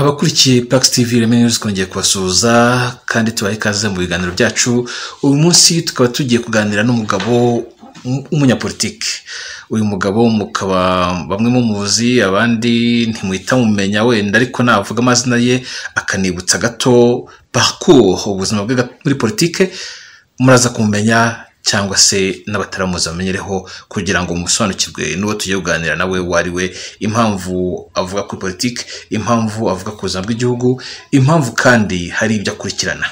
Abakurikiye Pax TV Reme News, twongeye kubasuhuza kandi tubaha ikaze mu biganiro byacu. Uyu munsi tukaba tugiye kuganira n'umugabo w'umunyapolitiki. Uyu mugabo mukaba bamwe mumuzi, abandi ntimuhita mumenya wenda, ariko navuga amazina ye akanibutsa gato parcours, ubuzima bwe muri politike, muraza kumumenya cyangwa se n'abataramuzi bamenyereho kugira ngo musobanukirwe n'uwo tugiye kuganira nawe uwo ari we, impamvu avuga kuri politiki, impamvu avuga ku buzima bw'igihugu, impamvu kandi hari ibyo akurikirana.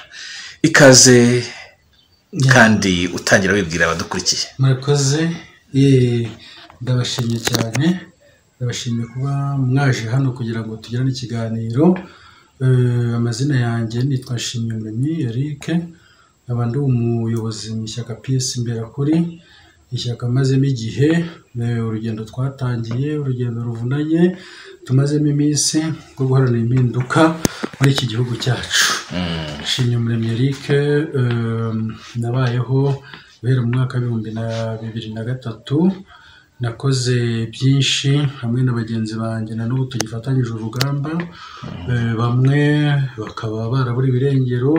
Ikaze kandi utangira wibwira abadukurikiye. Murakoze, ndabashimye cyane, ndabashimye kuba mwaje hano kugira ngo tugirane ikiganiro. Amazina yanjye nitwa Nshimyumuremyi Eric, nkaba ndi umuyobozi mu ishyaka PS Imberakuri, ishyaka mazemo igihe, urugendo twatangiye, urugendo ruvunanye, tumazemo iminsi rwo guharanira impinduka muri iki gihugu cyacu. Nshimyumuremyi Eric, nabayeho guhera mu mwaka w'2003, nakoze byinshi hamwe na bagenzi banjye na n'ubu tugifatanyije urugamba, bamwe bakaba baraburiwe irengero,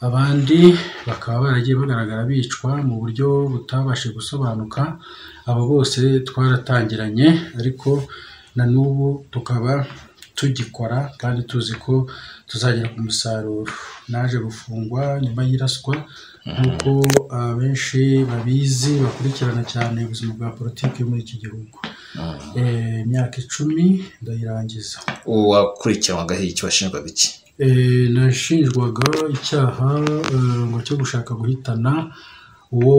abandi bakaba baragiye bagaragara bicwa mu buryo butabashije gusobanuka. Abo bose twaratangiranye, ariko na n'ubu tukaba tugikora kandi tuzi ko tuzagera ku musaruro. Naje gufungwa nyuma y'iraswa, nk'uko abenshi babizi bakurikirana cyane ubuzima bwa politiki muri iki gihugu. Imyaka 10 ndayirangiza. Wakurikiranwagaho iki? Washinjwaga iki? Nashinjwaga icyaha ngo cyo gushaka guhitana uwo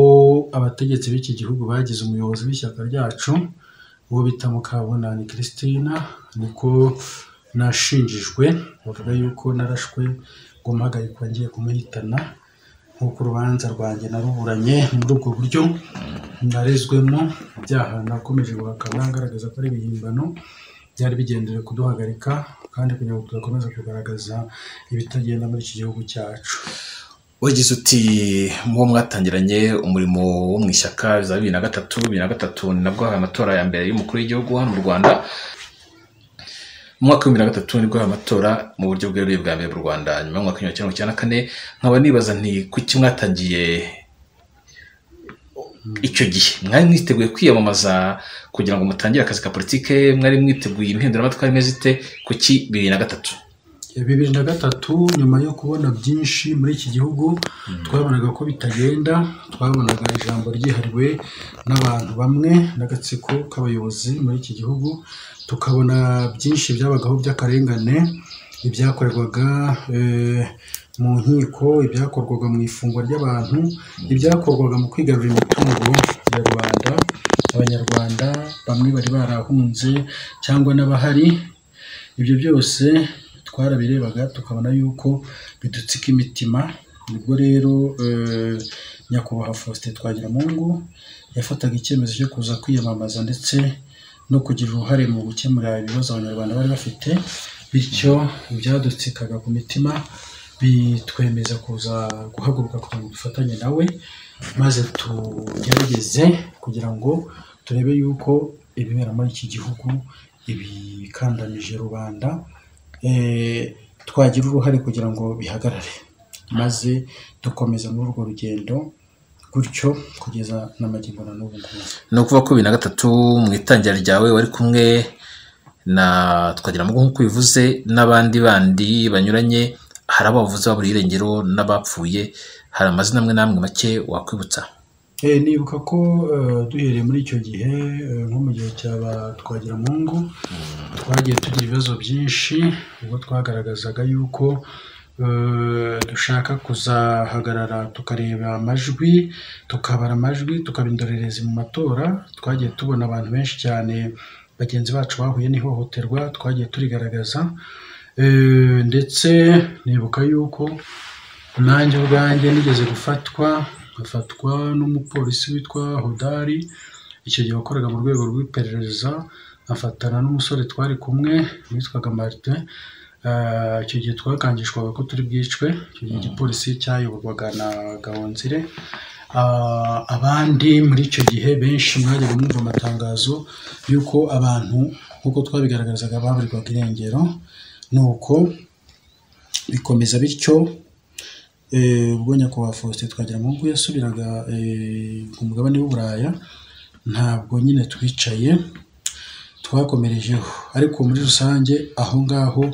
abategetsi b'iki gihugu bagize umuyobozi w'ishyaka ryacu, uwo bita Mukabunani Christina, niko nashinjijwe. Bavuga yuko narashwe ngo mpagarikwa ngiye kumuhitana, nk'uko urubanza rwanjye naruburanye muri ubwo buryo narezwemo ibyaha. Nakomeje guhakana ngaragaza ko ari ibihimbano byari bigenderewe kuduhagarika kandi kugira ngo tudakomeza kugaragaza ibitagenda muri iki gihugu cyacu. Wagize uti muwo mwatangiranye umurimo wo mu ishyaka za 2003, 2003 ni nabwo habaye amatora ya mbere y'umukuru w'igihugu hano mu Rwanda. Mu mwaka wa 2003 nibwo habaye amatora mu buryo bweruye bwa mbere mu Rwanda, nyuma y'umwaka w'igihumbi kimwe magana cyenda mirongo icyenda na kane. Nkaba nibaza nti kuki mwatangiye icyo gihe? Mwari mwiteguye kwiyamamaza kugira ngo mutangire akazi ka politike? Mwari mwiteguye impinduramatwara imeze ite? Kuki 2003? 2003, nyuma yo kubona byinshi muri iki gihugu, twabonaga ko bitagenda, twabonaga ijambo ryihariwe n'abantu bamwe n'agatsiko k'abayobozi muri iki gihugu, tukabona byinshi byabagaho by'akarengane, ibyakorerwaga mu nkiko, ibyakorwaga mu ifungwa ry'abantu, ibyakorwaga mu kwigarurira imitungo ya rubanda, abanyarwanda bamwe bari barahunze cyangwa n'abahari. Ibyo byose twarabirebaga tukabona yuko bidutsika imitima. Nibwo rero nyakubahwa Faustin Twagiramungu yafataga icyemezo cyo kuza kwiyamamaza ndetse no kugira uruhare mu gukemura ibibazo abanyarwanda bari bafite, bityo ibyadutsikaga ku mitima bitwemeza kuza guhaguruka kugira ngo dufatanye nawe, maze tugerageze kugira ngo turebe yuko ibibera muri iki gihugu ibikandamije rubanda twagira uruhare kugira ngo bihagarare, maze dukomeza muri urwo rugendo gutyo kugeza na magingo na n'ubu ngubu. Ni ukuvuga ko 2003 mu itangira ryawe wari kumwe na Twagiramungu nk'uko ubivuze n'abandi bandi banyuranye, hari abavuze baburiye irengero n'abapfuye, hari amazina amwe n'amwe make wakwibutsa? Nibuka ko duhereye muri icyo gihe, nko mu gihe cya Twagiramungu, twagiye tugira ibibazo byinshi, ubwo twagaragazaga yuko dushaka kuzahagarara tukareba amajwi, tukabara amajwi, tukaba indorerezi mu matora. Twagiye tubona abantu benshi cyane bagenzi bacu bahuye n'ihohoterwa, twagiye turigaragaza, ndetse nibuka yuko nanjye ubwanjye nigeze gufatwa, nkafatwa n'umupolisi witwa Hodari, icyo gihe wakoraga mu rwego rw'iperereza, afatana n'umusore twari kumwe witwaga Martin. Icyo gihe twakangishwaga ko turi bwicwe, icyo gihe igipolisi cyayoborwaga na Gahonzire. Abandi muri icyo gihe benshi mwajyaga mwumva amatangazo y'uko abantu nk'uko twabigaragazaga baburirwaga irengero. Nuko bikomeza bityo. Ubwo nyakubahwa Faustin Twagiramungu yasubiraga ku mugabane w'Uburaya, ntabwo nyine twicaye, twakomerejeho. Ariko muri rusange aho ngaho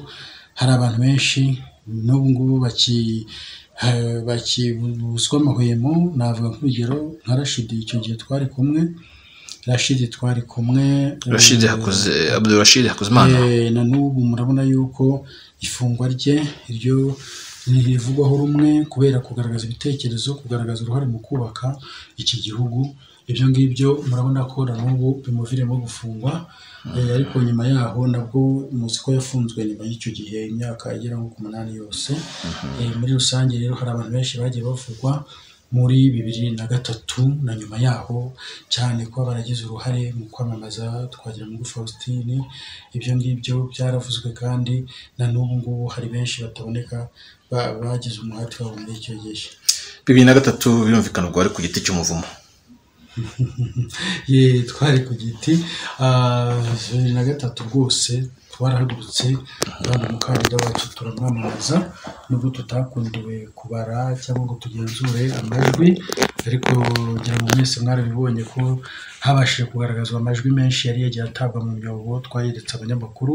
hari abantu benshi n'ubu ngubu bakibuzwa amahwemo. Navuga nk'urugero nka Rashidi, icyo gihe twari kumwe, Rashidi twari kumwe, Rashid Abdul Rashid Hakuzimana. Na n'ubu murabona yuko ifungwa rye iryo ntirivugwaho rumwe kubera kugaragaza ibitekerezo, kugaragaza uruhare mu kubaka iki gihugu. Ibyo ngibyo murabona ko na n'ubu bimuviremo gufungwa. Ariko nyuma yaho nabwo muzi ko yafunzwe nyuma y'icyo gihe imyaka igera nko ku 8 yose. Muri rusange rero hari abantu benshi bagiye bavugwa muri 2003 na nyuma yaho, cyane kuba baragize uruhare mu kwamamaza Twagiramungu Faustin. Ibyo ngibyo byaravuzwe, kandi na n'ubu ngubu hari benshi bataboneka bagize umuhate wabo muri icyo gihe. 2003 birumvikana ubwo wari ku giti cy'umuvumo. Ye, twari ku giti. 2003 rwose twarahagurutse, kandi umukandida wacu turamwamamaza, nubwo tutakundiwe kubara cyangwa ngo tugenzure amajwi, ariko ngira ngo mwese mwarabibonye ko habashije kugaragazwa amajwi menshi yari yagiye atabwa mu myobo, twayeretse abanyamakuru.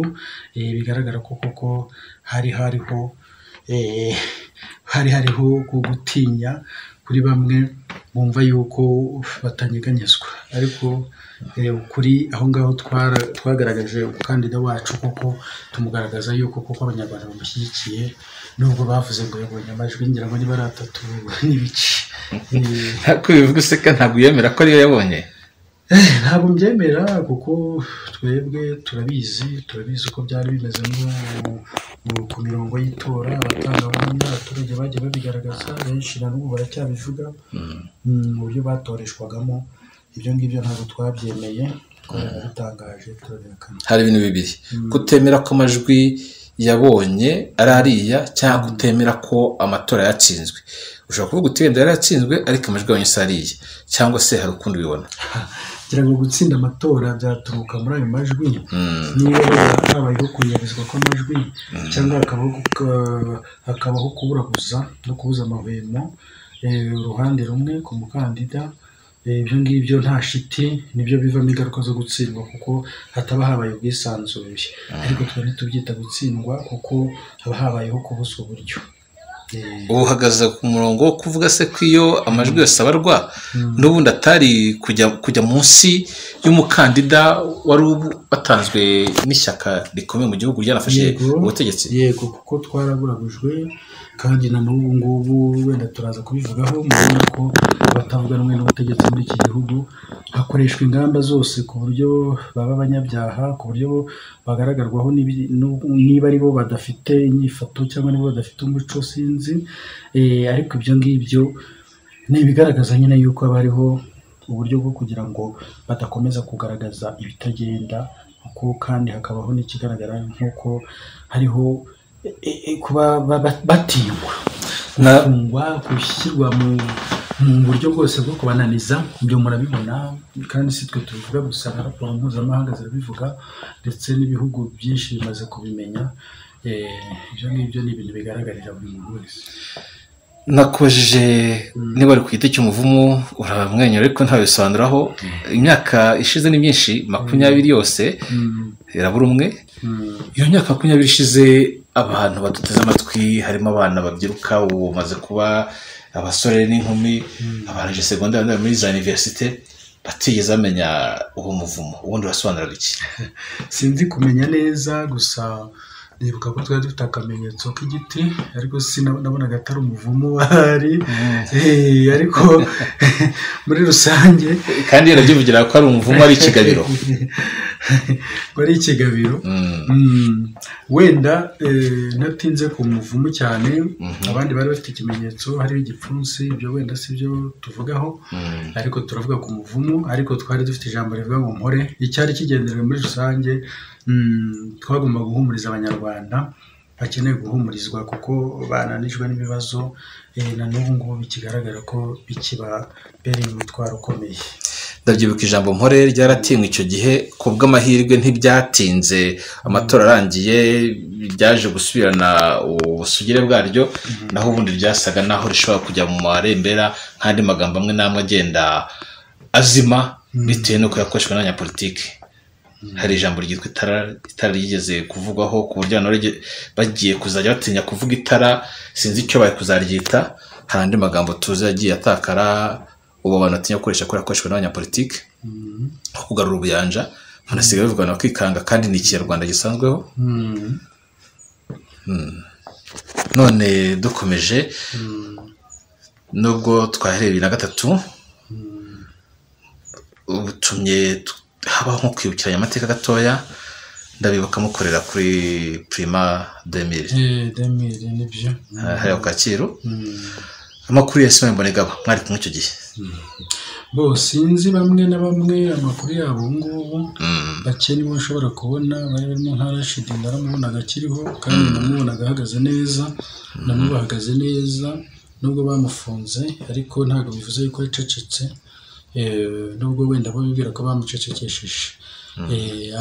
Bigaragara ko koko hari hariho gutinya kuri bamwe bumva yuko batanyeganyezwa, ariko kuri aho ngaho twagaragaje umukandida wacu koko, tumugaragaza yuko koko Abanyarwanda bamushyigikiye, nubwo bavuze ngo yabonye amajwi ngira ngo niba ari 3 n'ibice. Ntabwo bivuga useka, ntabwo yemera ko ariyo yabonye. Ntabwo mbyemera, kuko twebwe turabizi uko byari bimeze ku mirongo y'itora. Abatangabuhamya, abaturage bagiye babigaragaza benshi, na n'ubu baracyabivuga mu buryo batoreshwagamo. Ibyo ngibyo ntabwo twabyemeye, twarabitangaje, turabihakana. Hari ibintu bibiri: kutemera ko amajwi yabonye ari ariya, cyangwa kutemera ko amatora yatsinzwe. Ushobora kuvuga uti wenda yaratsinzwe ariko amajwi yabonye si ariya, cyangwa se hari ukundi ubibona. Ngira ngo gutsinda amatora byaturuka muri ayo majwi, niba habayeho kunyerezwa kw'amajwi, cyangwa hakabaho kuburabuza no kubuza amahwemo uruhande rumwe ku mukandida. Ibyo ngibyo nta shiti, nibyo bivamo ingaruka zo gutsindwa, kuko hataba habaye ubwisanzure. Ariko twe ntitubyita gutsindwa kuko haba habayeho kubuzwa uburyo. Uhagaze ku murongo wo kuvuga se ko iyo amajwi yose abarwa n'ubundi atari kujya munsi y'umukandida wari watanzwe n'ishyaka rikomeye mu gihugu ryanafashe ubutegetsi? Yego, kuko twaraburabujwe, kandi na n'ubu ngubu wenda turaza kubivugaho. Murabona ko abatavuga rumwe n'ubutegetsi muri iki gihugu hakoreshwa ingamba zose ku buryo baba abanyabyaha, ku buryo bagaragarwaho niba ari bo badafite inyifato cyangwa niba badafite umuco, sinzi. Ariko ibyo ngibyo ni ibigaragaza nyine yuko haba hariho uburyo bwo kugira ngo badakomeza kugaragaza ibitagenda, kuko kandi hakabaho n'ikigaragara nk'uko hariho kuba batinywa, gufungwa, gushyirwa mu buryo bwose bwo kubananiza. Ibyo murabibona, kandi si twe tubivuga gusa, na raporo mpuzamahanga zirabivuga, ndetse n'ibihugu byinshi bimaze kubimenya. Ibyo ngibyo ni ibintu bigaragarira buri muntu wese. Nakubajije niba ari ku giti cy'umuvumo, uramwenyura ariko ntabisobanuraho. Imyaka ishize ni myinshi, 20 yose irabura umwe. Iyo myaka 20 ishize, abantu baduteze amatwi, harimo abana babyiruka ubu bamaze kuba abasore n'inkumi, abarangije segonderi muri za universite, batigeze bamenya uwo muvumo. Ubundi urasobanura iki? Sinzi kumenya neza, gusa nibuka ko twari dufite akamenyetso k'igiti, ariko sinabonaga atari umuvumo wahari. Ariko muri rusange kandi yarabyivugira ko ari umuvumo, ari ikigabiro. Ari ikigabiro. Wenda natinze ku muvumo cyane, abandi bari bafite ikimenyetso hariho igipfunsi, ibyo wenda si byo tuvugaho, ariko turavuga ku muvumo. Ariko twari dufite ijambo rivuga ngo mpore. Icyari kigenderewe muri rusange, twagomba guhumuriza Abanyarwanda bakeneye guhumurizwa, kuko bananijwe n'ibibazo, na n'ubu ngubu bikigaragara ko bikibabereye umutwaro ukomeye. Ndabyibuka ijambo mpore ryaratinywe icyo gihe, ku bw'amahirwe ntibyatinze, amatora arangiye ryaje gusubirana ubusugire bwaryo, naho ubundi ryasaga naho rishobora kujya mu marembera nk'andi magambo amwe n'amwe agenda azima bitewe n'uko yakoreshwa n'abanyapolitiki. Hari ijambo ryitwa itara, itara ryigeze kuvugwaho ku buryo abantu bagiye kuzajya batinya kuvuga itara, sinzi icyo bari kuzaryita. Hari andi magambo tuzi yagiye atakara ubu abantu batinya gukoresha kubera akoreshwa n'abanyapolitiki, nko kugarura ubuyanja, umuntu asigaye abivugana bakikanga, kandi ni ikinyarwanda gisanzweho. None dukomeje, nubwo twahereye 2003, ubutumye habaho nko kwibukiranya amateka gatoya. Ndabibuka mukorera kuri Prima 2000 nibyo, hariya ku Kacyiru. Amakuru ya Simon Mbonigaba mwari kumwe icyo gihe? Bo sinzi bamwe na bamwe amakuru yabo ubu ngubu, bake nibo nshobora kubona. Bari barimo nka Rashid, naramubonaga akiriho kandi namubonaga ahagaze neza, namubahagaze neza nubwo bamufunze, ariko ntabwo bivuze yuko yacecetse, nubwo wenda bo bibwira ko bamucecekesheje.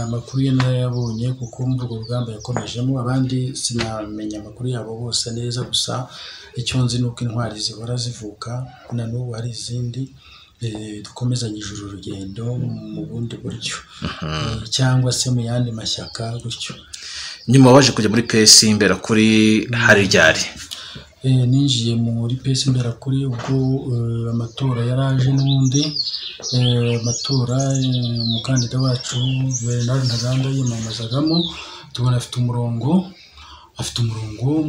Amakuru ye narayabonye kuko muri urwo rugamba yakomejemo. Abandi sinamenya amakuru yabo bose neza, gusa icyo nzi ni uko intwari zihora zivuka, na n'ubu hari izindi dukomezanyije uru rugendo mu bundi buryo, cyangwa se mu yandi mashyaka gutyo. Nyuma waje kujya muri PS Imberakuri, hari ryari? Ninjiye muri PS Imberakuri ubwo amatora yaraje n'ubundi, amatora umukandida wacu Bernard Ntaganda yiyamamazagamo, tubona afite umurongo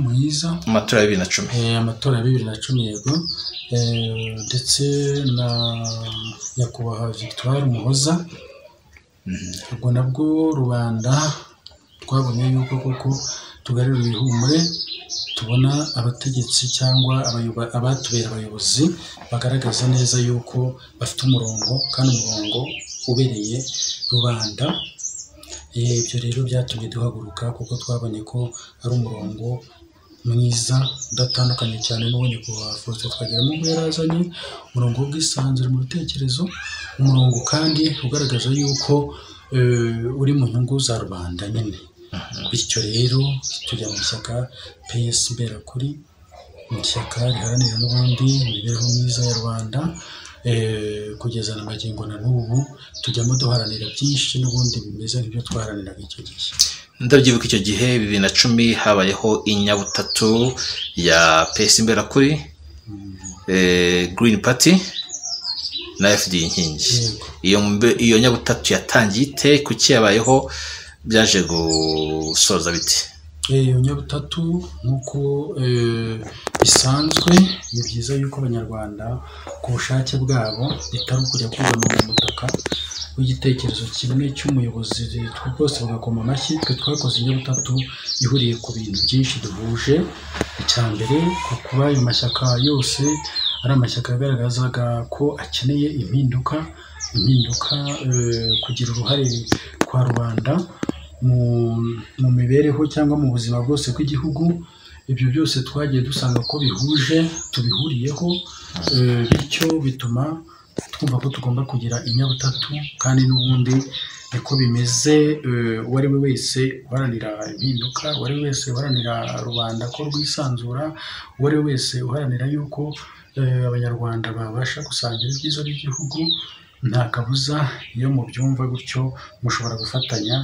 mwiza. Amatora ya 2010. Amatora ya 2010, yego. Ndetse na nyakubahwa Victoire Umuhoza. Ubwo nabwo rubanda twabonye yuko koko tugarura ibihumure, tubona abategetsi cyangwa abatubera abayobozi bagaragaza neza yuko bafite umurongo, kandi umurongo ubereye rubanda. Ibyo rero byatumye duhaguruka kuko twabonye ko ari umurongo mwiza udatandukanye cyane n'uwo nyakubahwa Faustin Twagiramungu yari azanye, umurongo w'ubwisanzure mu bitekerezo, umurongo kandi ugaragaza yuko uri mu nyungu za rubanda nyine. Bityo rero tujya mu ishyaka PS Imberakuri, mu ishyaka riharanira n'ubundi imibereho myiza ya rubanda, kugeza na magingo na n'ubu tujyamo duharanira byinshi n'ubundi bimeze nk'ibyo twaharaniraga icyo gihe. Ndabyibuka icyo gihe 2010 habayeho inyabutatu ya PS Imberakuri, Green Party na FD Inkingi. Iyo nyabutatu yatangiye ite? Kuki yabayeho? Byaje gusoza bite? Iyo nyabutatu nk'uko bisanzwe, ni byiza yuko abanyarwanda ku bushake bwabo bitari ukujya kugama mu mutaka w'igitekerezo kimwe cy'umuyobozi bose bagakoma amashyi. Twe twakoze inyabutatu ihuriye ku bintu byinshi duhuje. Icya mbere, ku kuba ayo mashyaka yose ari amashyaka yagaragazaga ko akeneye impinduka, kugira uruhare kwa rubanda mu mibereho cyangwa mu buzima bwose bw'igihugu. Ibyo byose twagiye dusanga ko bihuje, tubihuriyeho, bityo bituma twumva ko tugomba kugira inyabutatu, kandi n'ubundi niko bimeze. Uwo ari we wese uharanira impinduka, uwo ari we wese uharanira rubanda ko rwisanzura, uwo ari we wese uharanira yuko abanyarwanda babasha gusangira ibyiza by'igihugu, nta kabuza iyo mubyumva gutyo mushobora gufatanya,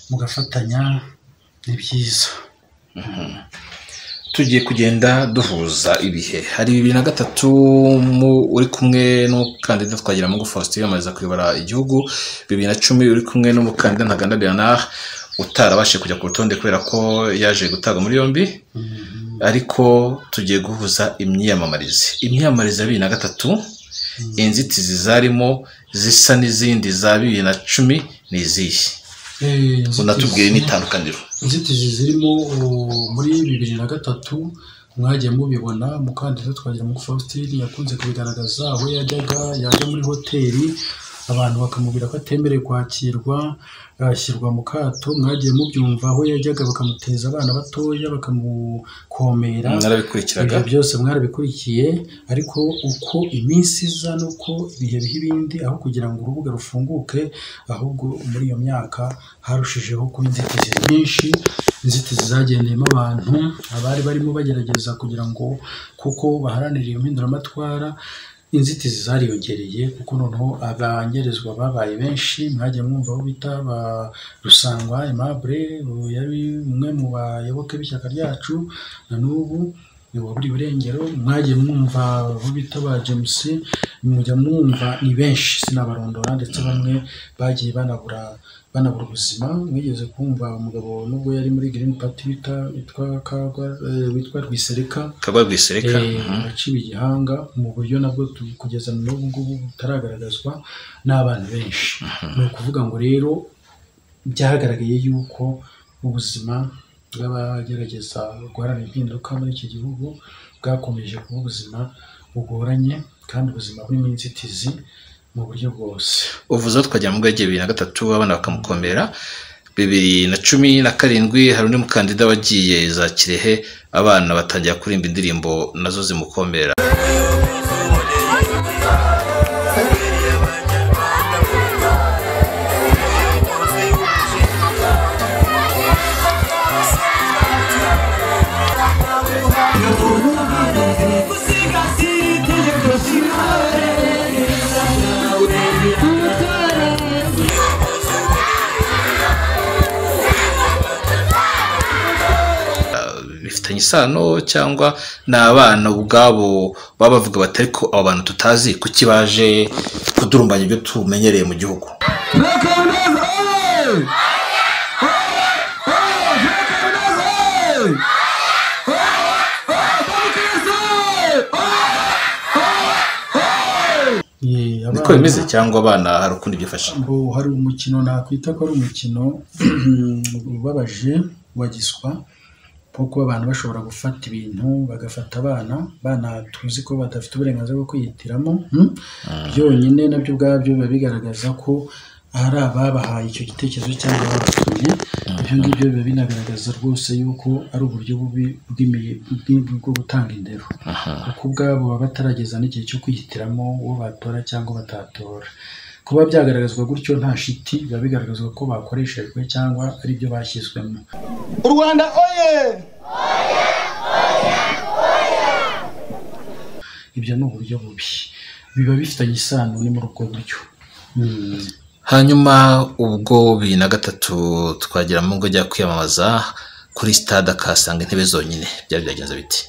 mugafatanya, ni byiza. Tugiye kugenda duhuza ibihe. Hari 2003 uri kumwe n'umukandida Twagiramungu Faustin wiyamamariza kuyobora igihugu, 2010 uri kumwe n'umukandida Ntaganda Bernard utarabashije kujya ku rutonde kubera ko yaje gutabwa muri yombi, ariko tugiye guhuza imyiyamamarize. Imyiyamamarize ya 2003, inzitizi zarimo zisa n'izindi za 2010 ni izihe? Unatubwire n'itandukaniro. Inzitizi zirimo muri 2003 mwagiye mubibona, umukandida Twagiramungu Faustin yakunze kubigaragaza aho yajyaga, yajya muri hoteli abantu bakamubwira ko atemerewe kwakirwa, ashyirwa mu kato. Mwagiye mubyumva aho yajyaga bakamuteza abana batoya bakamukomera. Narabikurikiraga. Ibyo byose mwarabikurikiye, ariko uko iminsi iza n'uko ibihe biha ibindi, aho kugira ngo urubuga rufunguke, ahubwo muri iyo myaka harushijeho kuba inzitizi nyinshi, inzitizi zagendeyemo abantu, abari barimo bagerageza kugira ngo kuko baharanira iyo mpinduramatwara, inzitizi zariyongereye kuko noneho abangerezwa babaye benshi. Mwagiye mwumva abo bita ba Rusangwa Aimable, yari umwe mu bayoboke b'ishyaka ryacu na n'ubu ni uwaburiwe irengero. Mwagiye mwumva abo bita ba James, mujya mwumva ni benshi sinabarondora, ndetse bamwe bagiye banabura ubuzima. Mwigeze kumva umugabo nubwo yari muri Green Party witwa Rwisereka, Kagwa Rwisereka, waciwe igihanga mu buryo nabwo kugeza n'ubu ngubu butaragaragazwa n'abantu benshi. Ni ukuvuga ngo rero byagaragaye yuko ubuzima bw'abagerageza guharanira impinduka muri iki gihugu bwakomeje kuba ubuzima bugoranye kandi ubuzima burimo inzitizi mu buryo bwose. Uvuze aho twajya mu bwenge 2003 abana bakamukomera, 2017 hari undi mukandida wagiye za Kirehe, abana batangira kuririmba indirimbo nazo zimukomera. Bifitanye isano cyangwa ni abana ubwabo baba bavuga bati ariko abo bantu tutazi kuki baje kudurumbanya ibyo tumenyereye mu gihugu? Niko bimeze cyangwa abana hari ukundi byifashe? Hari umukino nakwita ko ari umukino ubabaje wa giswa, kuko abantu bashobora gufata ibintu bagafata abana tuzi ko badafite uburenganzira bwo kwihitiramo. Byonyine nabyo ubwabyo biba bigaragaza ko hari ababahaye icyo gitekerezo cyangwa babatumye. Ibyo ngibyo biba binagaragaza rwose yuko ari uburyo bubi bwo gutanga indero, kuko ubwabo baba batarageza n'igihe cyo kwihitiramo uwo batora cyangwa batatora. Kuba byagaragazwa gutyo nta shiti, biba bigaragazwa ko bakoreshejwe cyangwa ari byo bashyizwemo. U Rwanda oye! Ibyo ni uburyo bubi, biba bifitanye isano ni muri ubwo buryo. Hanyuma ubwo 2003 Twagiramungu ajya kwiyamamaza kuri stade akahasanga intebe zonyine, byari byagenze biti?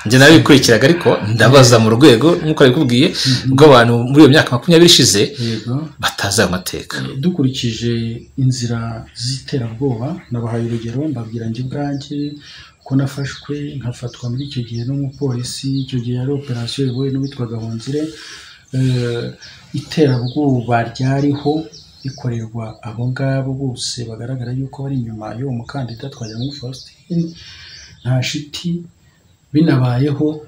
Njye nabikurikiraga ariko ndabaza mu rwego nk'uko nabikubwiye rw'abantu muri iyo myaka 20 ishize batazi ayo mateka. Dukurikije inzira z'iterabwoba, nabahaye urugero mbabwira njye ubwanjye ko nafashwe nkafatwa muri icyo gihe n'umupolisi. Icyo gihe yari operasiyo iyobowe n'uwitwa Gahonzire. Iterabwoba ryariho rikorerwa abo ngabo bose bagaragara yuko bari inyuma y'uwo mukandida Twagiramungu Faustin. Nta shiti binabayeho,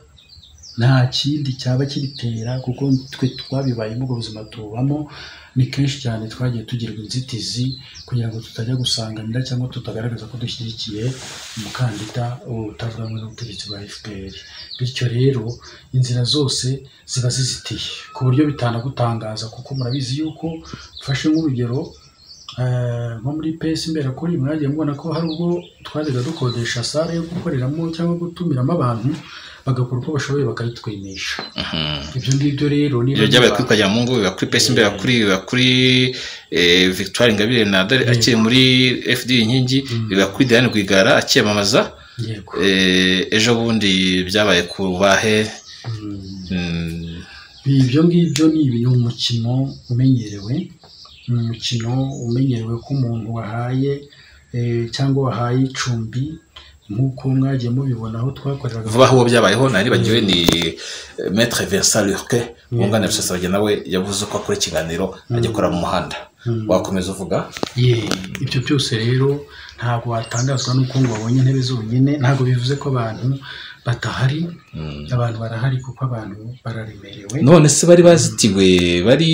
nta kindi cyaba kibitera, kuko twe twabibayemo ubwo buzima tubamo. Ni kenshi cyane twagiye tugirwa inzitizi kugira ngo tutajya gusanganira cyangwa tutagaragaza ko dushyigikiye umukandida utavuga rumwe n'ubutegetsi bwa FPR. Bityo rero inzira zose ziba zizitiye ku buryo bitanagutangaza, kuko murabizi yuko mfashe nk'urugero nko muri PS Imberakuri mwagiye mubona ko hari ubwo twajyaga dukodesha sale yo gukoreramo cyangwa gutumiramo abantu bagakora uko bashoboye bakayitwimisha. Ibyo ngibyo rero niba byabaye kuri Twagiramungu, biba kuri PS Imberakuri, biba kuri Victoire Ingabire na akiri muri FD Inkingi, biba kuri Diane Rwigara akiyamamaza. Ejo bundi byabaye ku Bahe. Ibyo ngibyo ni umukino umenyerewe, umukino umenyerewe ko umuntu wahaye cyangwa wahaye icumbi nk'uko mwagiye mubibona aho twakoreraga vuba. Aho byabayeho naribagiwe ni Maître Vincent Lurque wunganira Rusesabagina, nawe yavuze ko akora ikiganiro agikora mu muhanda. Wakomeza uvuga. Ibyo byose rero ntabwo watangazwa n'uko ngo wabonye intebe zonyine, ntabwo bivuze ko abantu Batahari. Abantu barahari kuko abantu bararemerewe. None se bari bazitiwe, bari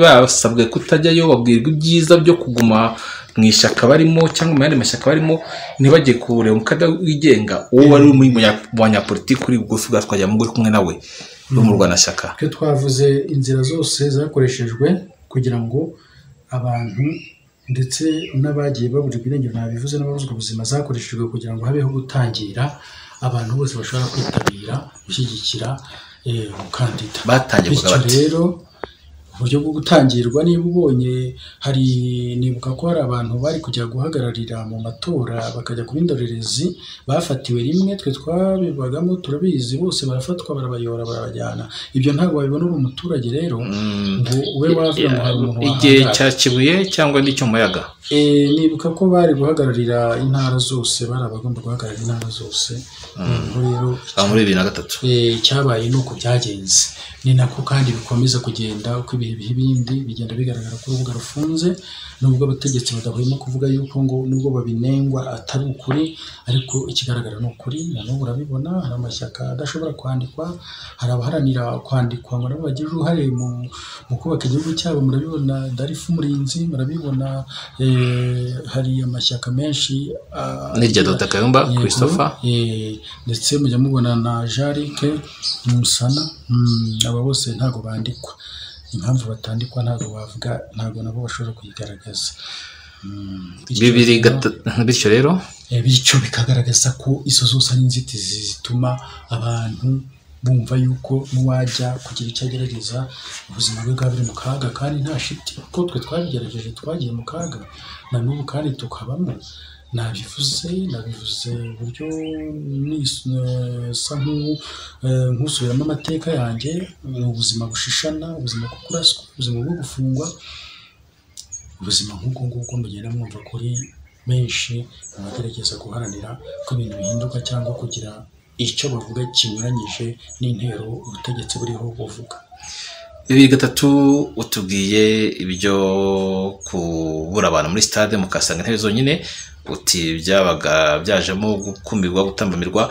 basabwe kutajyayo, babwirwa ibyiza byo kuguma mu ishyaka barimo cyangwa mu yandi mashyaka barimo, ntibajye kureba umukandida wigenga uwo wari uri mu banyapolitiki uri bugufi bwa Twagiramungu uri kumwe nawe n'umurwanashyaka. Twe twavuze inzira zose zakoreshejwe kugira ngo abantu ndetse n'abagiye baburirwa irengero, nabivuze, n'ababuzwa ubuzima, zakoreshejwe kugira ngo habeho gutangira abantu bose bashobora kwitabira gushyigikira umukandida. Batangirwaga Bityo bate? rero uburyo bwo gutangirwa, niba ubonye hari, nibuka ko hari abantu bari kujya guhagararira mu matora bakajya kuba indorerezi, bafatiwe rimwe. Twe twabibagamo turabizi, bose barafatwa, barabayora, barabajyana. Ibyo ntabwo wabibona uri umuturage rero ngo ube wavuga ngo hari umuntu Igihe wahangara. cya Kibuye cyangwa n'icyo Muyaga? Nibuka ko bari guhagararira intara zose, bari abagomba guhagararira intara zose. Noneho rero Aho muri 2003. Icyabaye ni uko byagenze, ni nako kandi bikomeza kugenda uko ibihe biha ibindi, bigenda bigaragara ko urubuga rufunze, nubwo abategetsi badahwema kuvuga yuko ngo nubwo babinengwa atari ukuri, ariko ikigaragara ni ukuri. Na n'ubu urabibona, hari amashyaka adashobora kwandikwa, hari abaharanira kwandikwa ngo nabo bagire uruhare mu kubaka igihugu cyabo. Murabibona Darifu Umurinzi, murabibona hari amashyaka menshi N'irya Dr Kayumba Yego, Christopher. Ndetse mujya mubona na Jarike Musana, aba bose ntabwo bandikwa. Impamvu batandikwa ntabwo bavuga, ntabwo nabo bashobora kuyigaragaza. Bityo Bibiri rero- gatatu, bityo rero Bityo bikagaragaza ko izo zose ari inzitizi zituma abantu bumva yuko n'uwajya kugira icyo agerageza ubuzima bwe bwaba buri mu kaga, kandi nta shiti kuko twe twabigerageje, twagiye mu kaga na n'ubu kandi tukabamo. Nabivuze uburyo nsa nk'usubiramo amateka yanjye, ni ubuzima bushishana, ubuzima bwo kuraswa, ubuzima bwo gufungwa, ubuzima nk'ubwo ngubwo mugenda mwumva kuri benshi mu bagerageza guharanira ko ibintu bihinduka cyangwa kugira icyo bavuga kinyuranyije n'intero ubutegetsi buriho buvuga. 2003 utubwiye ibyo kubura abantu muri stade, mukasanga intebe zonyine, uti byabaga byajemo gukumirwa, gutambamirwa,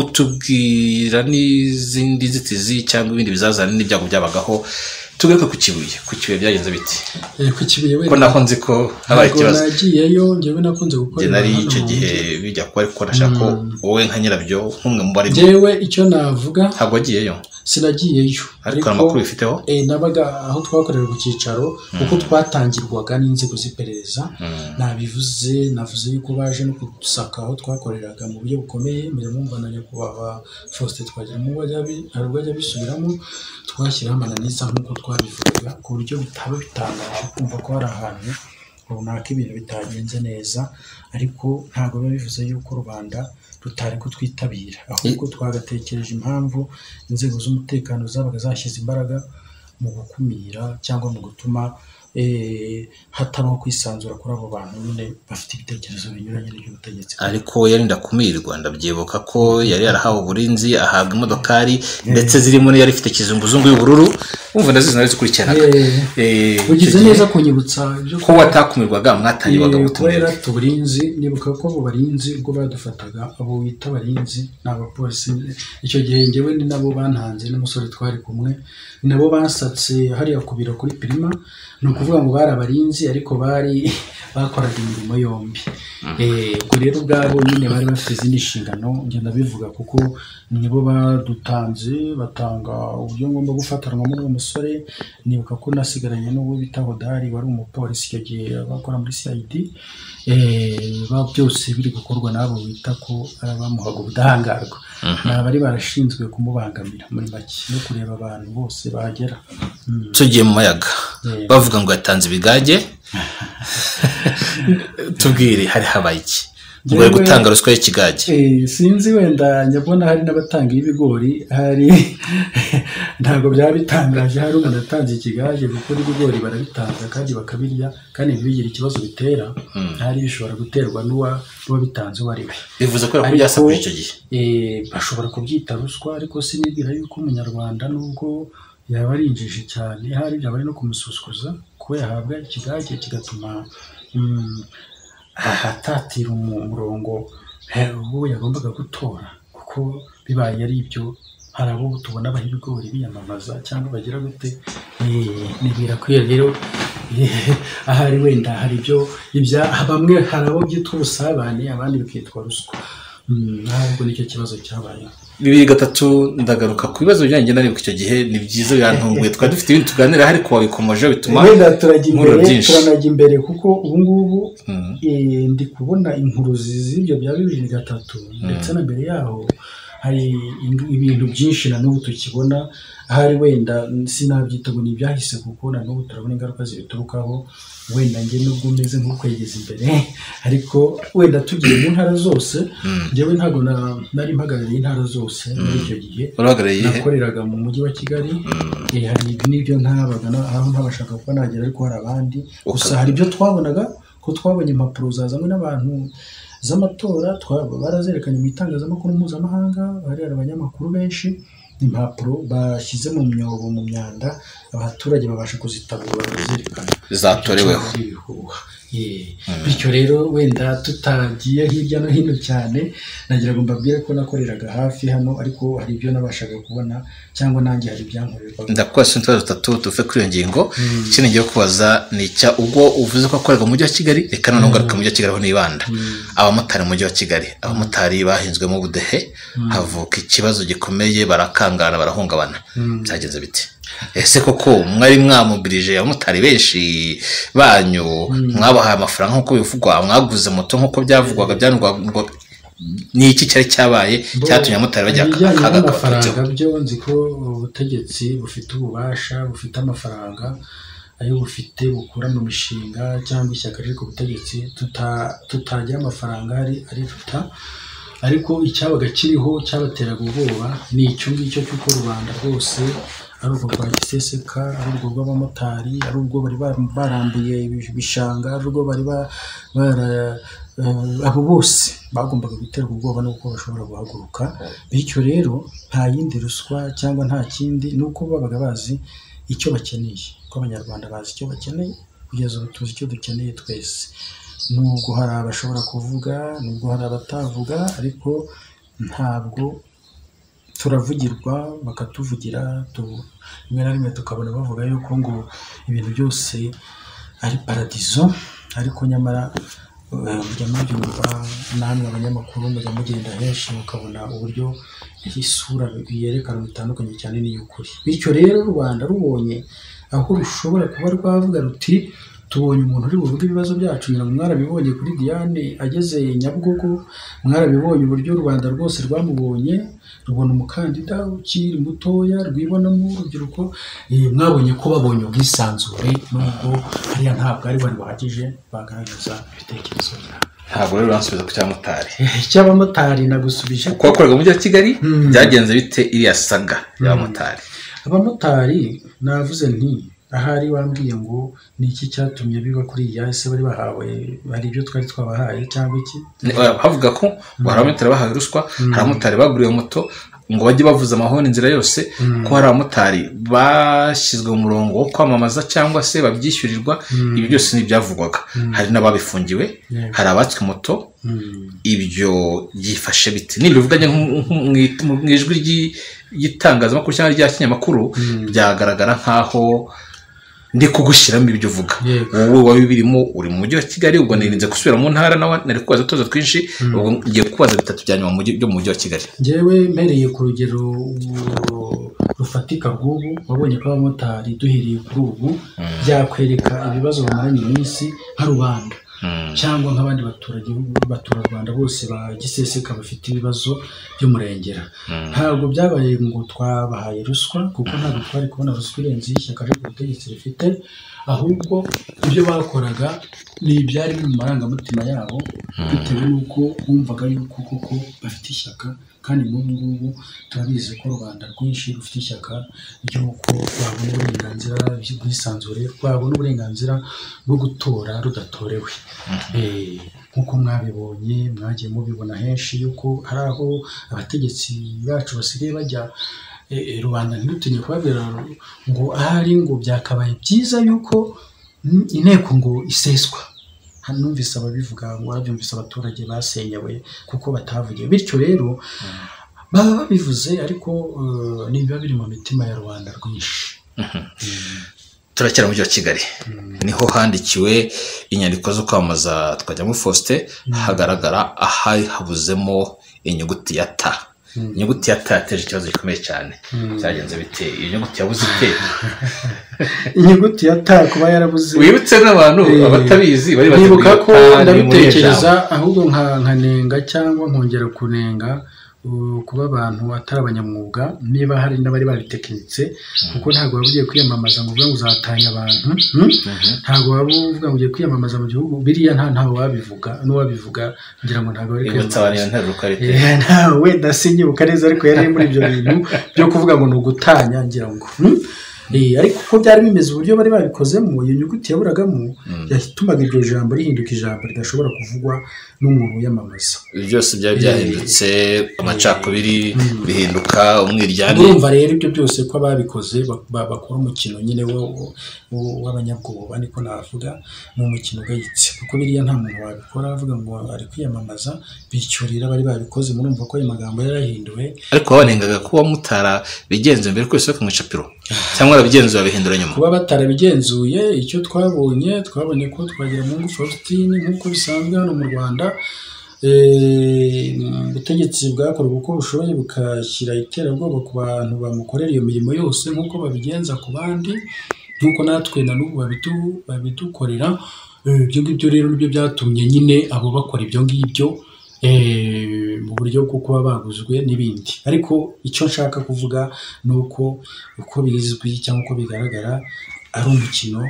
utubwira n'izindi nzitizi cyangwa ibindi bizazane n'ibyago byabagaho. Tugaruke ku Kibuye. Ku Kibuye byagenze biti? Ku Kibuye Ko wenda naho nzi ko habaye ntabwo ikibazo. nagiyeyo, njyewe nakunze Njye gukorera nari hano icyo mu gihe mujyi. bijya kuba, ariko nashaka ko wowe nka nyirabyo, nk'umwe mu barimo. Njyewe icyo navuga, Ntabwo wagiyeyo? Sinagiyeyo. Ariko hari amakuru bifiteho? Nabaga aho twakorera ku cyicaro, kuko twatangirwaga n'inzego z'iperereza. Nabivuze, navuze yuko baje no kudusaka aho twakoreraga mu buryo bukomeye. Mujya mwumva na nyakubahwa Faustin Twagiramungu hari ubwo ajya abisubiramo. Twashyiraho amananiza nk'uko twabivugaga, ku buryo bitaba bitangaje kumva ko hari ahantu runaka ibintu bitagenze neza, ariko ntabwo biba bivuze yuko rubanda rutari kutwitabira, ahubwo twagatekereje impamvu inzego z'umutekano zabaga zashyize imbaraga mu gukumira cyangwa mu gutuma hatabaho kwisanzura kuri abo bantu nyine bafite ibitekerezo binyuranye n'iby'ubutegetsi. Ariko yarinda kumirwa, ndabyibuka ko yari yarahawe uburinzi, ahabwa imodokari ndetse zirimo n'iyari ifite kizunguzungu y'ubururu, wumva ndazizi, narazikurikiranaga. Ugize Icyo gihe neza kunyibutsa ibyo. Ko watakumirwaga, mwatangirwaga Kuba gutumira. yari afite uburinzi. Nibuka ko abo barinzi ubwo badufataga, abo wita abarinzi ni abapolisi icyo gihe, njyewe ni nabo bantanze n'umusore twari kumwe, ni nabo bansatse hariya ku biro kuri Pirima. Ni ukuvuga ngo bari abarinzi ariko bari bakoraga imirimo yombi. Ubwo rero ubwabo nyine bari bafite izindi nshingano. Ngenda bivuga kuko nibo badutanze, batanga uburyo ngomba gufatanwamo n'uwo musore. Nibuka ko nasigaranye n'uwo bita Hodari, wari umupolisi icyo gihe bakora muri CID. Byose biri gukorwa n'abo bita ko ari abamuhaga ubudahangarwa, ni abari barashinzwe kumubangamira muri make no kureba abantu bose bahagera. Tugiye mu Mayaga, bavuga ngo yatanze ibigage. Tubwire, hari habaye iki ngo bari gutanga ruswa y'ikigage? Sinzi, wenda nyabona hari n'abatanga ibigori, hari ntabwo byaba bitangaje hari umuntu atanze ikigage, kuko n'ibigori barabitanga kandi bakabirya kandi ntibigire ikibazo bitera. Hari bishobora guterwa n'uwabitanze uwo ari we. Bivuze ko Ariko, byasakuje icyo gihe. Bashobora kubyita ruswa, ariko sinibwira yuko umunyarwanda nubwo yaba ari injiji cyane hari byaba ari no kumususukuza kuba yahabwa ikigage kigatuma ahatatira umurongo uwo yagombaga gutora, kuko Bibaye ari ibyo, hari abo tubona baha ibigori biyamamaza cyangwa bagira gute, birakwiye rero. Ahari wenda hari ibyo bamwe, hari abo byitwa ubusabane, abandi bikitwa ruswa. Ntabwo nicyo kibazo cyabaye. 2003 ndagaruka ku bibazo byanjye nari icyo gihe, ni byiza birantunguye, twari dufite ibintu tuganira ariko wabikomoje bituma wenda turajya imbere, turanajya imbere, kuko ubu ngubu ndi kubona inkuruzi z'ibyo bya 2003 ndetse na mbere yaho hari ibintu byinshi na n'ubu tukibona. Ahari wenda sinabyita ngo ni ibyahise, kuko na n'ubu turabona ingaruka zibiturukaho. Wenda njye nubwo umeze nk'ukwegeza imbere, ariko wenda tugiye mu ntara zose, njyewe ntabwo nari mpagarariye intara zose muri icyo gihe, nakoreraga mu mujyi wa Kigali. Hari n'ibyo ntabaga aho ntabashaka kuba nagera, ariko hari abandi. Gusa hari ibyo twabonaga, ko twabonye impapuro zazanywe n'abantu z'amatora, barazerekanye mu itangazamakuru mpuzamahanga, hari abanyamakuru benshi, impapuro bashyize mu myobo mu myanda, abaturage babasha kuzitabura barazerekana zatoreweho. Bityo rero wenda tutagiye hirya no hino cyane, nagira ngo mbabwire ko nakoreraga hafi hano, ariko hari ibyo nabashaga kubona cyangwa nanjye hari ibyankorerwaga. Ndakubaza utubazo dutatu tuve kuri iyo ngingo. Ikindi ngiye kubaza ni icya ubwo uvuze ko wakoreraga mu mujyi wa Kigali, reka noneho ngaruka mu mujyi wa Kigali aho nibanda. Abamotari mu mujyi wa Kigali, abamotari bahinzwemo ubudehe, havuka ikibazo gikomeye, barakangana, barahungabana. Byagenze bite? Ese koko mwari mwamubirije abamotari benshi banyu, mwabahaye amafaranga nk'uko bivugwa, mwaguze moto nk'uko byavugwaga, byanugwaga? Ni iki cyari cyabaye cyatumye abamotari bajya akaga amafaranga? Byo nzi ko ubutegetsi bufite ububasha, bufite amafaranga ayo bufite bukura mu mishinga cyangwa ishyaka riri ku butegetsi, tutagira amafaranga ari tuta. Ariko icyabaga kiriho cyabateraga ubwoba ni icyo ngicyo cy'uko rubanda rwose, ari urwo rwa giseseka, ari urwo rw'abamotari, ari urwo bari barambuye ibishanga, ari urwo bari abo bose bagombaga guterwa ubwoba n'uko bashobora guhaguruka. Bityo rero nta yindi ruswa cyangwa nta kindi, ni uko babaga bazi icyo bakeneye, ko Abanyarwanda bazi icyo bakeneye. Kugeza ubu tuzi icyo dukeneye twese, nubwo hari abashobora kuvuga, nubwo hari abatavuga, ariko ntabwo turavugirwa, bakatuvugira. Rimwe na rimwe tukabona bavuga yuko ngo ibintu byose ari paradizo, ariko nyamara mujya mubyumva namwe abanyamakuru, mujya mugenda henshi mukabona uburyo isura yerekana bitandukanye cyane n'iy'ukuri. Bityo rero Rubanda rubonye aho rushobora kuba rwavuga ruti tubonye umuntu uri buvuge ibibazo byacu. Ngira mwarabibonye kuri Diane ageze Nyabugogo, mwarabibonye uburyo Rubanda rwose rwamubonye, rubona umukandida ukiri mutoya, rwibonamo urubyiruko. Mwabonye ko babonye ubwisanzure, nubwo hariya ntabwo ari bari buhagije bagaragaza ibitekerezo byabo. Ntabwo rero uransubiza ku cy'abamotari. Icy'abamotari nagusubije kuko wakoraga mu mujyi wa Kigali. Byagenze bite iriya saga y'abamotari? Abamotari navuze nti ahari wambwiye ngo ni iki cyatumye biba kuri iya, ese bari bahawe, hari ibyo twari twabahaye cyangwa iki? Bavuga ko hari abamotari bahawe ruswa, hari abamotari baguriwe moto ngo bajye bavuza amahoni inzira yose, ko hari abamotari bashyizwe mu murongo wo kwamamaza cyangwa se babyishyurirwa. Ibi byose ni ibyavugwaga. Hari n'ababifungiwe, hari abatswe moto. Ibyo byifashe biti nibivuganye mu ijwi ry'itangazamakuru cyangwa rya kinyamakuru, byagaragara nk'aho ndi kugushyiramo ibyo uvuga. Wowe wabibirimo, uri mu mujyi wa Kigali, ubwo nirinze gusubira mu ntara, nawe nari kubaza utubazo twinshi, ubwo ngiye kubaza bitatu bya nyuma byo mu mujyi wa Kigali. Njyewe mpereye ku rugero rufatika rw'ubu, wabonye ko abamotari duhereye kuri ubu byakwereka ibibazo bamaranye iminsi nka rubanda cyangwa nk'abandi baturage baturarwanda bose ba giseseka bafite ibibazo by'umurengera. Ntabwo byabaye ngo twabahaye ruswa, kuko ntabwo twari kubona ruswa irenze y'ishyaka riri ku butegetsi rifite, ahubwo ibyo bakoraga ni ibyari biri mu marangamutima yabo, bitewe n'uko bumvaga yuko koko bafite ishyaka. Kandi n'ubu ngubu turabizi ko rubanda rwinshi rufite ishyaka ry'uko rwabona uburenganzira bw'isanzure, rwabona uburenganzira bwo gutora rudatorewe. Nk'uko mwabibonye, mwagiye mubibona henshi yuko hari aho abategetsi bacu basigaye bajya, rubanda ntirutinye kubabwira ngo ahari ngo byakabaye byiza yuko inteko ngo iseswa. Numvise ababivuga ngo babyumvise abaturage basenyewe kuko batavugiye. Bityo rero Baba babivuze, ariko nibiba biri mu mitima ya rubanda rwinshi. Turacyari mu mujyi wa Kigali, niho handikiwe inyandiko zo kwamamaza Twagiramungu Faustin, hagaragara ahari habuzemo inyuguti ya T. Inyuguti ya T yateje ikibazo gikomeye cyane. Byagenze bite? Iyo nyuguti yabuze ite? Inyuguti ya T kuba yarabuze, wibutse n'abantu abatabizi bari bazi nibuka ko T ni muri ndabitekereza, ahubwo nkanenga cyangwa nkongera kunenga kuba abantu atari abanyamwuga, niba hari n'abari babitekinitse, kuko ntabwo waba ugiye kwiyamamaza ngo uvuge ngo uzatanya abantu, Ntabwo waba uvuga ngo ugiye kwiyamamaza mu gihugu biriya, ntawe wabivuga, n'uwabivuga ngira ngo ntabwo bari Ibutsa abantu iyo nteruro uko ari iteye. Wenda sinyibuka neza, ariko yari muri ibyo bintu byo kuvuga ngo ni ugutanya, ngira ngo. Ariko uko byari bimeze, uburyo bari babikozemo, iyo nyuguti yaburagamo yatumaga iryo jambo rihinduka ijambo ridashobora kuvugwa n'umuntu wiyamamaza. Ibi byose byari byahindutse amacakubiri, bihinduka umwiryane. Urumva rero ibyo byose ko ababikoze bakora umukino nyine w'abanyabwoba, niko navuga, ni umukino ugayitse, kuko biriya nta muntu wabikora avuga ngo ari kwiyamamaza. Bityo rero abari babikoze murumva ko ayo magambo yarahinduwe. Ariko babanengaga kuba mutarabigenzuye mbere ko bisohoka mu icapiro, cyangwa barabigenzuye babihindura nyuma? Kuba batarabigenzuye, icyo twabonye ko Twagiramungu Faustin, nk'uko bisanzwe hano mu Rwanda, ubutegetsi bwakoraga uko bushoboye bukashyira iterabwoba ku bantu bamukorera iyo mirimo yose, nk'uko babigenza ku bandi, nk'uko natwe na n'ubu babidukorera. Ibyo ngibyo rero nibyo byatumye nyine abo bakora ibyo ngibyo, mu buryo bwo kuba baguzwe n'ibindi. Ariko icyo nshaka kuvuga ni uko uko bizwi cyangwa uko bigaragara ari umukino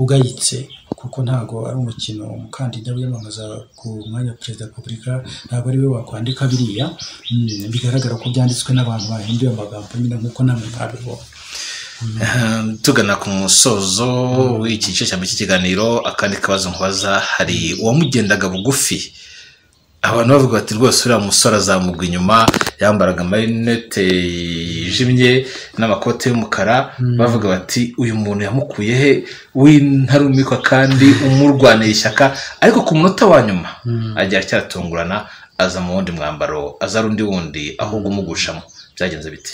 ugayitse, kuko ntabwo ari umukino umukandida wiyamamaza ku mwanya wa perezida wa repubulika, ntabwo ari we wakwandika biriya. Bigaragara ko byanditswe n'abantu bahinduye amagambo nyine, nk'uko namwe mwabibonye. Tugana ku musozo w'iki gice cya mbere cy'ikiganiro, akandi kabazo nkubaza, hari uwamugendaga bugufi, abantu bavuga bati rwose uriya musore azamugwa inyuma, yambaraga amarinete yijimye n'amakote y'umukara, bavuga bati uyu muntu yamukuye he w'intarumikwa kandi umurwaniye ishyaka, ariko ku munota wa nyuma agira acyatungurana aza mu wundi mwambaro, aza ari undi wundi ahubwo umugushamo. Byagenze bite?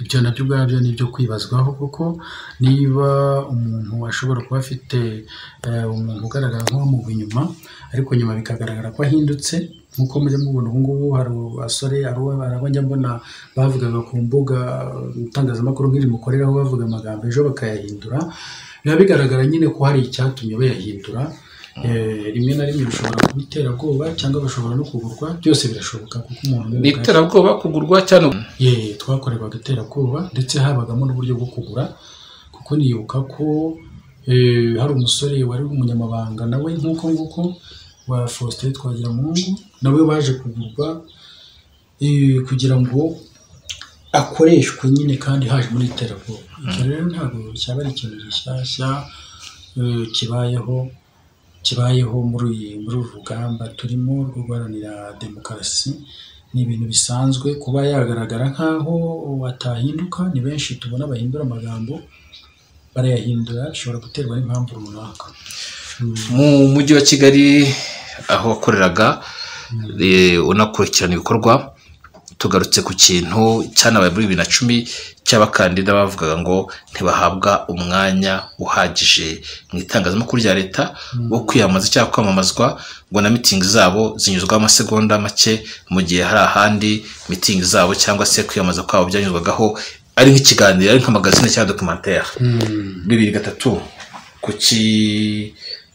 Ibyo nabyo ubwabyo ni ibyo kwibazwaho, kuko niba umuntu ashobora kuba afite umuntu ugaragara nk'uwamugwa inyuma, ariko nyuma bikagaragara ko ahindutse, nk'uko mujya mubona ubu ngubu hari abasore, hari abo njya mbona bavugaga ku mbuga itangazamakuru nk'iri mukoreraho, bavuga amagambo ejo bakayahindura, biba bigaragara nyine ko hari icyatumye bayahindura. Rimwe na rimwe bishobora kuba iterabwoba cyangwa bashobora no kugurwa, byose birashoboka, kuko umuntu ni iterabwoba, kugurwa cyane. Twakorerwaga iterabwoba, ndetse habagamo n'uburyo bwo kugura, kuko nibuka ko hari umusore wari umunyamabanga nawe nk'uko nguko wa Faustin Twagiramungu, nawe waje kugurwa kugira ngo akoreshwe nyine, kandi haje muri iterabwoba. Icyo rero ntabwo cyaba ari ikintu gishyashya kibayeho muri uru rugamba turimo rwo guharanira demokarasi. Ni ibintu bisanzwe kuba yagaragara nk'aho atahinduka. Ni benshi tubona bahindura amagambo, barayahindura, bishobora guterwa n'impamvu runaka. Mu mujyi wa Kigali aho wakoreraga, unakurikirana ibikorwa, tugarutse ku kintu cyanabaye muri 2010 cy'abakandida bavugaga ngo ntibahabwa umwanya uhagije mu itangazamakuru rya leta wo kwiyamamaza cyangwa kwamamazwa, ngo na mitingi zabo zinyuzwaho amasegonda make, mu gihe hari ahandi mitingi zabo cyangwa se kwiyamamaza kwabo byanyuzwagaho ari nk'ikiganiro, ari nk'amagazine cyangwa documentaire. 2003 kuki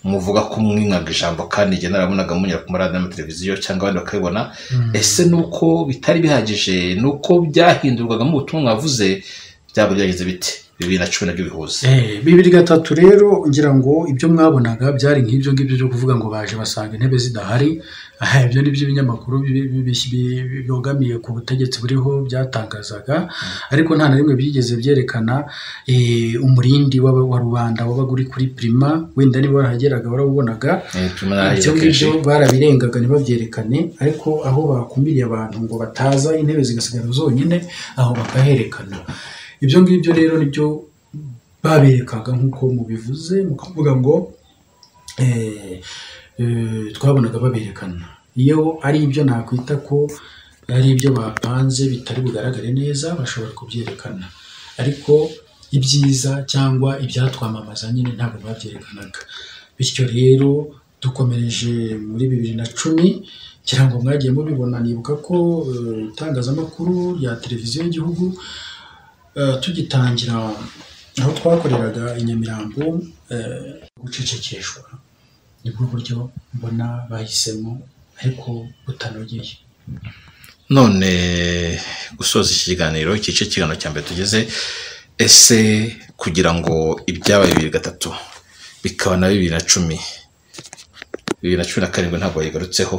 muvuga ko mwinkaga ijambo kandi njye narabonaga munyura ku maradiyo n'amateleviziyo cyangwa abandi bakabibona? Ese nuko bitari bihagije, nuko byahindurwagamo ubutumwa mwavuze, byaba byagenze bite? 2010 nabyo bihuze. 2003 rero ngira ngo ibyo mwabonaga byari nk'ibyo ngibyo byo kuvuga ngo baje basanga intebe zidahari. Ibyo ni byo ibinyamakuru bibogamiye ku butegetsi buriho byatangazaga, ariko nta na rimwe byigeze byerekana umurindi wa rubanda wabaga uri kuri Prima, wenda niba warahageraga warawubonaga. Ibyo ngibyo barabirengaga ntibabyerekane, ariko aho bakumiriye abantu ngo bataza intebe zigasigara zonyine, aho bakaherekana. Ibyo ngibyo rero nibyo baberekaga nk'uko mubivuze, mukavuga ngo twabonaga baberekana. Iyo ari ibyo nakwita ko ari ibyo bapanze bitari bugaragare neza bashobora kubyerekana, ariko ibyiza cyangwa ibyatwamamaza nyine ntabwo babyerekanaga. Bityo rero dukomereje muri 2010, ngira ngo mwagiye mubibona. Nibuka ko itangazamakuru rya televiziyo y'igihugu tugitangira aho twakoreraga i Nyamirambo, gucecekeshwa nibwo buryo mbona bahisemo ariko butanogeye. None gusoza iki kiganiro, igice cy'ikiganiro cya mbere tugeze, ese kugira ngo ibyabaye 2003 bikaba na 2010, 2017 ntabwo yayigarutseho,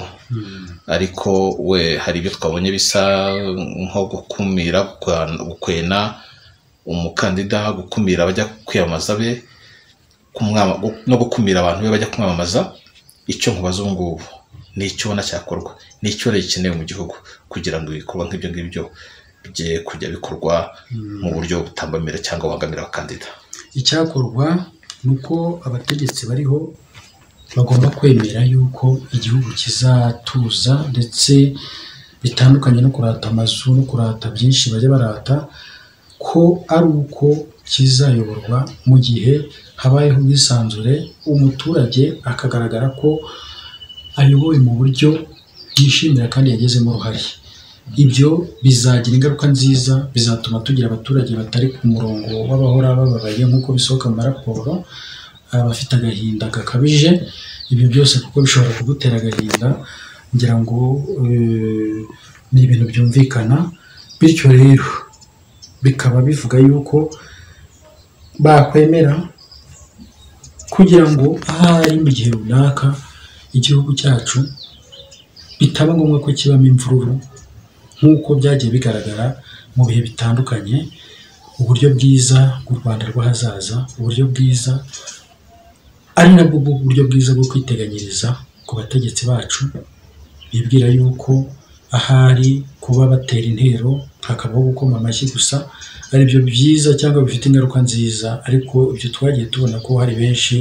ariko we hari ibyo twabonye bisa nko gukumira, gukwena umukandida, gukumira abajya kwiyamamaza be, no gukumira abantu be bajya kumwamamaza. Icyo nkubaza ubu ngubu ni icyo ubona cyakorwa, ni icyo gikenewe mu gihugu kugira ngo ibikorwa nk'ibyo ngibyo bijye kujya bikorwa mu buryo butambamira cyangwa bubangamira abakandida. Icyakorwa ni uko abategetsi bariho bagomba kwemera yuko igihugu kizatuza, ndetse bitandukanye no kurata amazu no kurata byinshi bajya barata, ko ari uko kizayoborwa mu gihe habayeho ubwisanzure, umuturage akagaragara ko ayobowe mu buryo yishimira kandi yagezemo uruhare. Ibyo bizagira ingaruka nziza, bizatuma tugira abaturage batari ku murongo w'abahora bababaye nk'uko bisohoka mu maraporo, abafite agahinda gakabije. Ibyo byose kuko bishobora kugutera agahinda, ngira ngo ni ibintu byumvikana. Bityo rero bikaba bivuga yuko bakwemera kugira ngo ahari mu gihe runaka igihugu cyacu bitaba ngombwa ko kibamo imvururu nk'uko byagiye bigaragara mu bihe bitandukanye. Uburyo bwiza bw'u Rwanda rw'ahazaza, uburyo bwiza ari nabwo buryo bwiza bwo kwiteganyiriza ku bategetsi bacu, bibwira yuko ahari kuba batera intero hakabaho gukoma amashyi gusa aribyo byiza cyangwa bifite ingaruka nziza. Ariko ibyo twagiye tubona ko hari benshi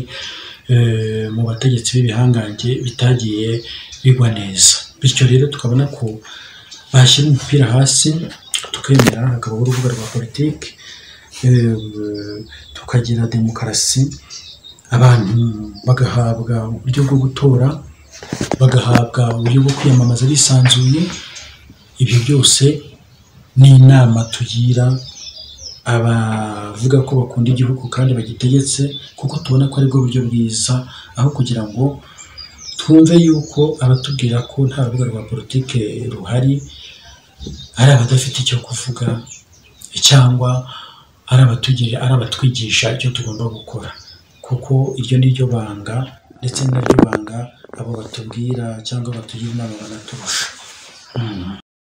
mu bategetsi b'ibihangange bitagiye bigwa neza. Bityo rero tukabona ko bashyira umupira hasi, tukemera hakabaho urubuga rwa politiki, tukagira demokarasi, abantu bagahabwa uburyo bwo gutora, bagahabwa uburyo bwo kwiyamamaza bisanzuye. Ibyo byose ni inama tugira abavuga ko bakunda igihugu kandi bagitegetse, kuko tubona ko aribwo buryo bwiza, aho kugira ngo twumve yuko abatubwira ko nta rubuga rwa politiki ruhari ari abadafite icyo kuvuga cyangwa ari abatugira, ari abatwigisha icyo tugomba gukora, kuko iryo ni ryo banga, ndetse naryo banga abo batubwira cyangwa batugira inama banaturusha.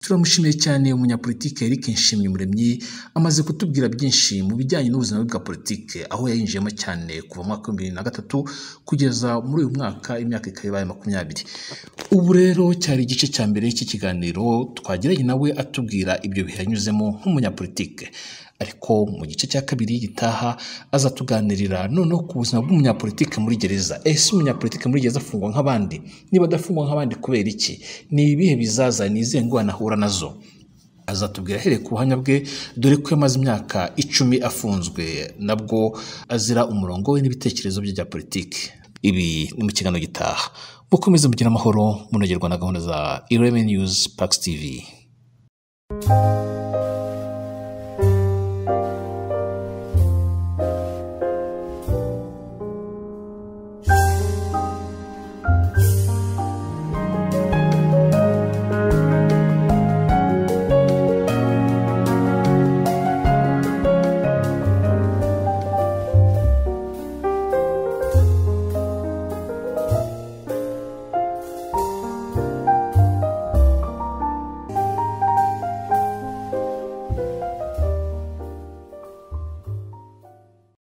Turamushimiye cyane umunyapolitike Eric Nshimyumuremyi, amaze kutubwira byinshi mu bijyanye n'ubuzima bwa politike, aho yayinjiyemo cyane kuva mu mwaka wa 2003 kugeza muri uyu mwaka, imyaka ikaba ibaye 20. Ubu rero cyari igice cya mbere cy'ikiganiro twagiranye nawe atubwira ibyo bihe yanyuzemo nk'umunyapolitike, ariko mu gice cya kabiri gitaha azatuganirira noneho ku buzima bw'umunyapolitike muri gereza. Ese umunyapolitike muri gereza afungwa nk'abandi? Niba adafungwa nk'abandi kubera iki? Ni ibihe bizaza? Ni izihe ngorane ahura nazo? Azatubwira ahereye ku buhamya bwe, dore ko yamaze imyaka 10 afunzwe, nabwo azira umurongo we n'ibitekerezo bye bya politiki. Ibi ni mu kiganiro gitaha. Mukomeze mugire amahoro, munogerwa na gahunda za Ireme News Pax TV.